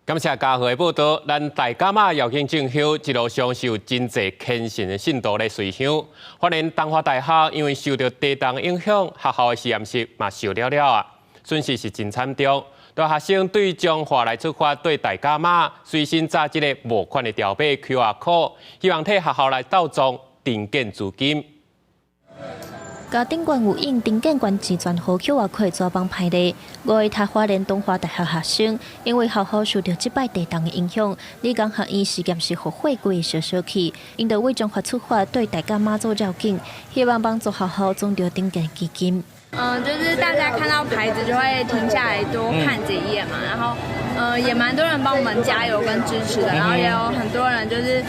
感謝嘉禾的報道，咱大甲媽繞境進香一路上是有真濟虔誠的信徒來隨香。花蓮東華大學因為受著地動影響，學校的實驗室嘛受了了啊，損失是真慘重。大學生對彰化來出發，對大甲媽隨身紮這个募款的條碼 QR code，希望替學校來鬥籌重建資金。嘉頂縣有印重建捐錢專戶 QR code 紙板排列，五位讀花蓮東華大學學生，因為學校受著這擺地動的影響，理工學院實驗室予火規燒燒去，𪜶就為彰化出發，對大甲媽祖繞境，希望幫助學校籌著重建基金。就是大家看到牌子就會停下來多看幾眼嘛，然後，也蠻多人幫我們加油跟支持的，然後也有很多人就是，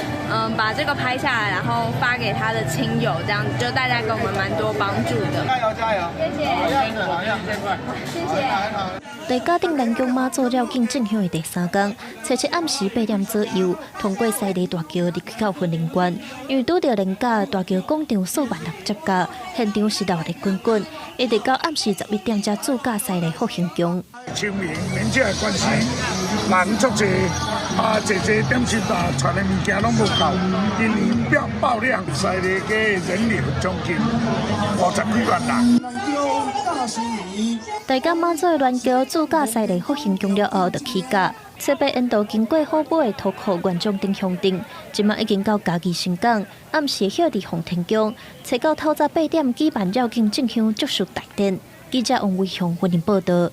把這個拍下來，然後發給他的親友，這樣子就大家給我們蠻多幫助的。加油加油！謝謝。好樣子，好樣子，謝謝。在嘉頂南宮媽祖繞境進香的第三工，初七暗時8點左右，通過西麗大橋入去到雲林縣，因為拄著連假，大橋廣場數萬人接駕，現場是熱鬧滾滾，一直到暗時11點才駐駕西麗復興宮。清明年紀的關係，人足濟，啊，濟濟點心啊，帶的物件攏無夠，今年爆爆量，西麗街人流將近50幾萬人。大甲媽祖的鸞轎駐駕西麗復興宮了後，就起駕，初八沿途經過虎尾的土庫元長等鄉鎮，這馬已經到嘉義新港，暗時歇佇奉天宮，初九透早8點舉辦繞境進香祝壽大典。記者王偉雄雲林報道。